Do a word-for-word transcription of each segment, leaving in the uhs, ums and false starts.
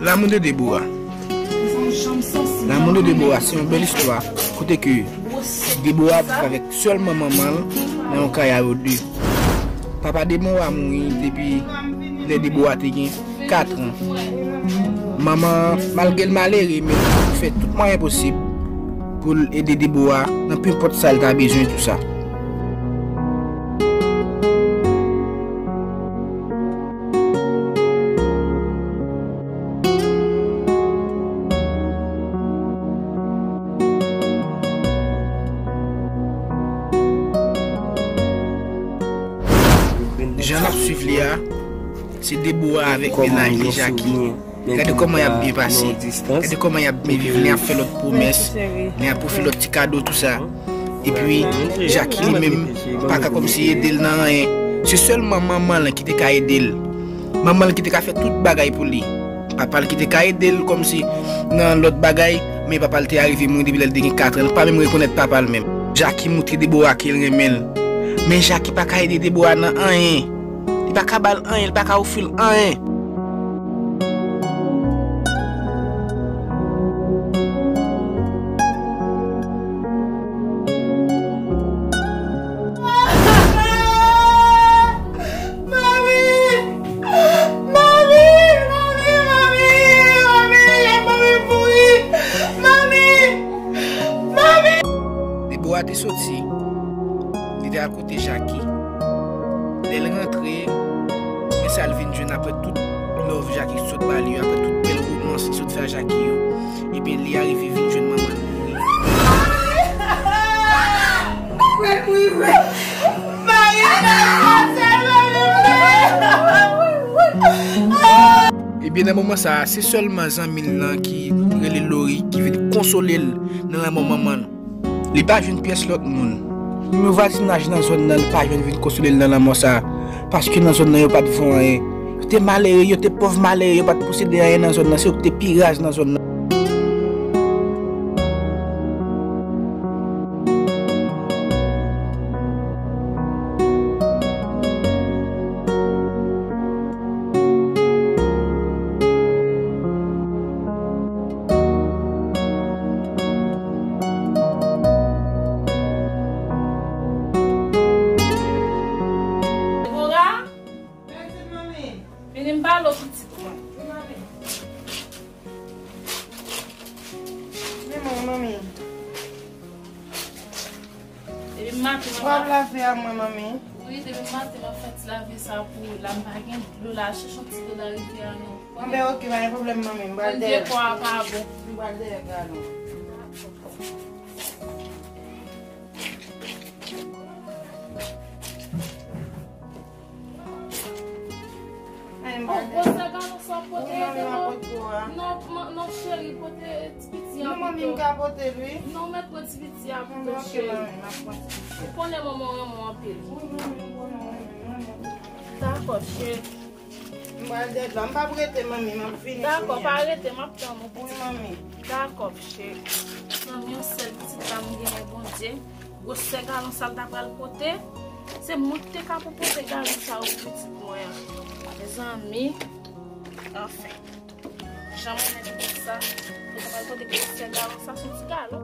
L'amour de Déborah. L'amour de Déborah se yon bèl istwa kote ke Déborah viv avèk sèlman manman l nan yon kay a yo de. Papa Déborah mouri depi lè Déborah te gen kat an. Manman an, malgre l malere, men l fè tout mwayen posib pou l ede Déborah nan penpòt sa l ta bezwen, tou sa. Jan n ap swiv li a, se Déborah avèk mennaj li Jacky. Gade kòman y ap byen pase. Gade kòman y ap byen viv. Lè y ap fè lòt pwomès, lè y ap ofri lòt ti kado, tou sa. Epi, Jacky li menm pa ka kòmsi ede l nan anyen. Se sèlman manman l ki te ka ede l. Manman l ki te ka fè tout bagay pou li. Papa l ki te ka ede l kòmsi nan lòt bagay, men papa l te arive mouri depi lè l te gen kat an. Li pa menm rekonèt papa l menm. Jacky montre Déborah ke l renmen l. Men Jacky pa ka ede Déborah nan anyen. Li pa ka ba l anyen, li pa ka ofri l anyen. Manmi! Manmi! Manmi! Manmi! Manmi! Manmi! Manmi! Déborah te soti. Li te al kote Jacky. Lè l rantre, men sa l vin jwenn apre tout love Jacky sot ba li yo, apre tout bèl womans li sot fè a Jacky yo. Ebyen, li arive vin jwenn manman l mouri. Ebyen, nan moman sa a, se sèlman zanmi l lan ki rele Lori ki vin konsole l nan lanmò manman l. Li pa jwenn pyès lòt moun. Menm vwazinaj nan zòn nan, li pa jwenn vin konsole l nan lanmò sa a. Paske nan zòn nan, yo pa t vo anyen. Yo te malere, yo te pòv malere, yo pa t posede anyen nan zòn nan. Se yo ki te pi raz nan zòn nan. Déborah, vini m pale w pitit mwen. Men mwen, manmi. Depi maten, mwen w ap lave a mwen, manmi. Wi, depi maten, mwen fè ti lave sa pou ou la, m pa gen dlo la, chèche yon ti dlo nan rivyè a non. Anben, oke, pa gen pwoblèm, manmi, m pral dèyè. Kò a pa bon. M pral dèyè galon. Ay, m pa gen. Gwosè galon sa w pote. Wi, manmi, m ap pote gwo a. Non, non, cheri, pote ti piti a pito. Non, manmi, m ka pote l, wi. Non, mèt pran ti piti a pito, cheri. Oke, manmi, m ap pran ti piti a. Ou konnen manman w renmen w anpil. Wi, manmi, m konnen w renmen m, manmi. Dakò, cheri. M pral dèyè la. M p ap rete, manmi, m ap vini. Dakò, pa rete, m ap tann ou. Wi, manmi. Dakò, cheri. Manmi, yon sèl pitit la m genyen, Bondye. Gwosè galon sa l ta pral pote, se mwen ki te ka pou pote galon sa yo pou pitit mwen an. Mezanmi, anfen. Jan mwen menm di sa, pou ta pral pote gwosè galon sa, se yon ti galon.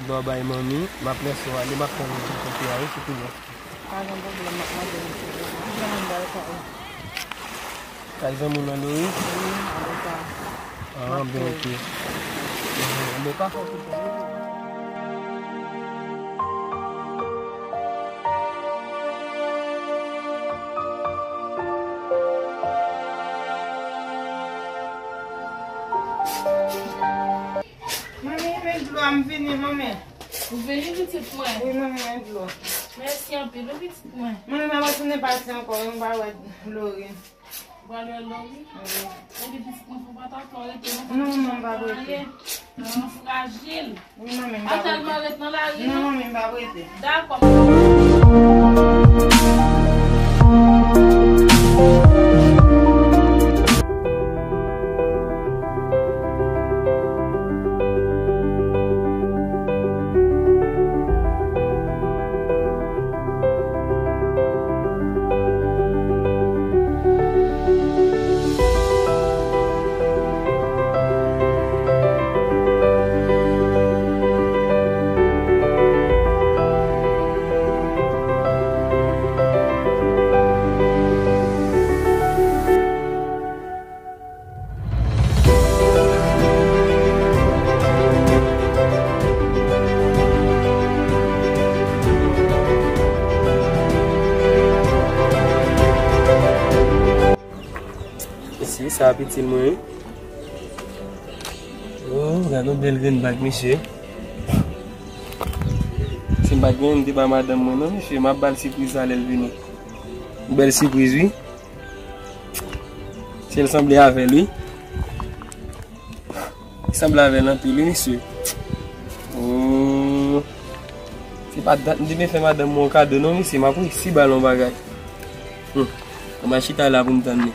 Dò bay manmi, m ap lèse w ale, m ap tann ou pou kote a, wi, si tou bon. Pa gen pwoblèm, m ap mande misye. Ki jan moun bay kay? Kay zanmi w nan Lori? Wi, an leta. Ah, ben, ok. Mhm. Ben, pa fè pwoblèm. Manmi, men dlo a, m vini, manmi. Ou vini, pitit mwen? Wi, manmi, men dlo. Mèsi anpil, wi, pitit mwen. Manmi, m ap retounen pati ankò, wi, m pa wè Lori. Ou pral wè Lori? Wi. Epi pitit mwen, fò pa ta fè w rete, non? Non, manmi, m pa rete. Manman frajil. Wi, manmi, m pa rete. Atèlman ret nan lari, non? Non, manmi, m pa rete. Dakò. Mesye, sa apetil mwen, wi. Oh, gade yon bèl grenn bag, mesye. Si m pa t genyen, m te ba madanm mwen, non, mesye. M ap ba l sipriz sa lè l vini. Yon bèl sipriz, wi. Si l sanble avè l, wi. Li sanble avè l anpil, wi, mesye. Oh. Se pa dat m te vle fè madanm mwen yon kado, non, mesye. M ap resi ba l yon bagay. Hmm. Mwen chita la pou m tann li.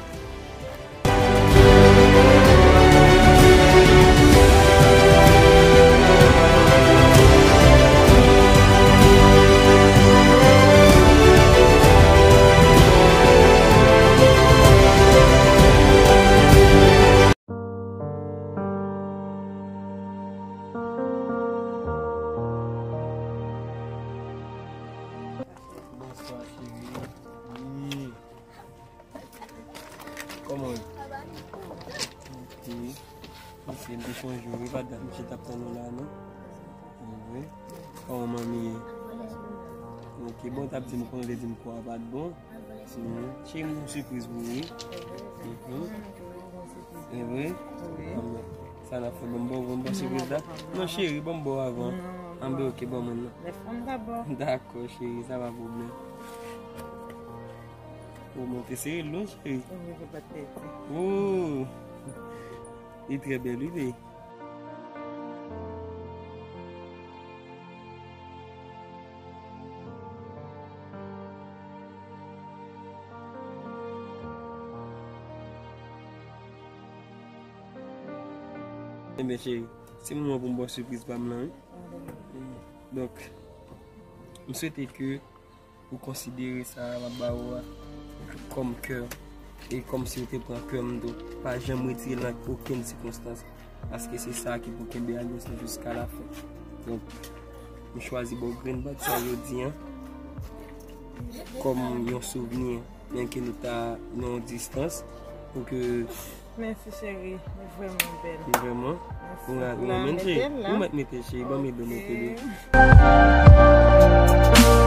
Bonswa, cheri. Wi. Kòman w ye? Ok. Mesye, m te chonje w wi, pa dat m chita ap tann ou la, non? Wi. Kòman manmi ye? Ok, bon, w t ap di m, konnen w te di m kò a pa t bon. Mhm. Cheri, m gen yon sipriz pou ou, wi. Mhm. E vre? Wi. Sa n ap fè, ban m ba w, ban m ba w sipriz la? Non, cheri, ban m ba w avan. Anben, ok, ban mwen nan. Dakò, cheri, sa pa pwoblèm. Ou monte sere l non, cheri. Oh! Li trè bèl, wi, bebe. Ebyen, cheri, se moman pou m ba w sipriz pa m lan, wi. Donk, m swete ke ou konsidere sa m ap ba ou a kòm kè, e kòmsi ou te pran kè m tou. Pa janm retire l nan okenn sikonstans, paske se sa ki pou kenbe alyans nou jiska lafen. Donk, m chwazi ba w grenn bag sa jodi a, kòm yon souvni, menm ke nou ta nan yon distans, pou ke Mèsi, cheri. Li vrèman bèl. Li vrèman? Mèsi. Ou mèt mete l, cheri. Ban m ede w mete l. Ok.